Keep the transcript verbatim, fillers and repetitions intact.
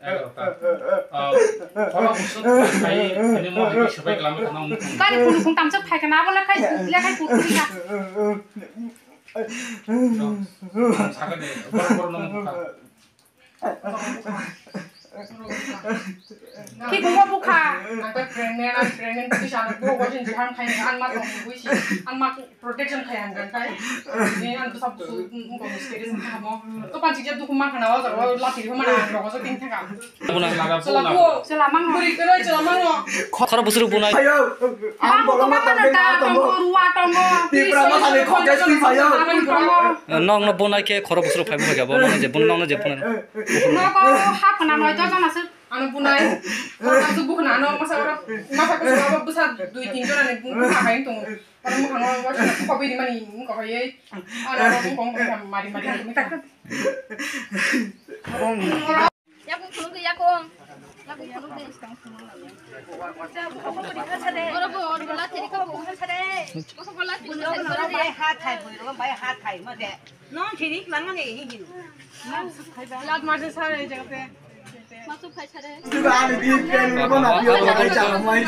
Khoro busuk khai, ani mo hai sabai kalam khana. Kari phunu phung tamsok phai kana, abo lekhai, lekhai putri ka. Sakade, bor bor nong bukha. Ki bukha bukha. Ang ta pregnant, ang pregnant, bisa anak buah, buah, jin, jiham, khai, ang ma tong, buisi, ang ma protection khai, ang kan khai. Ni ang tu sab tu, mm, kong misterius, mm, kamo. To panci jab tu kumang kana, oh, oh, lati, kumang na, rogo so ting thang. Selaku. Selamango. Buri keroi selamango. Khoro busuk bunai. Ayo. Ang bolong ma tongkhe na tongo. Ruwa tongo. Tipra ma thani khokhe twi phayo. Nong no bunai khe khoro busuk phai bukha bo, nong je bun, nong no je bun. Nogo hapna noi to jana se. Ano bunai. Ano bukna ano masa ora masa ko sa bwsa dui tin jona ni bukna hai tongo. Ano mukha no wa khobi ni mani ko ye. Ano ko ko mari mari. Yakung khuluk de, yakung. Yakung khuluk de. Oro bo, oro bo, lati rika bo, ha sare. Oro bo, lati rika bo. Bai ha thai, bai ha thai, ma de. Non chini lang ne hi hin. Lat ma se sare jaga pe. Ma su phai sare. Ani di pen ko na pio ko kai cha mai.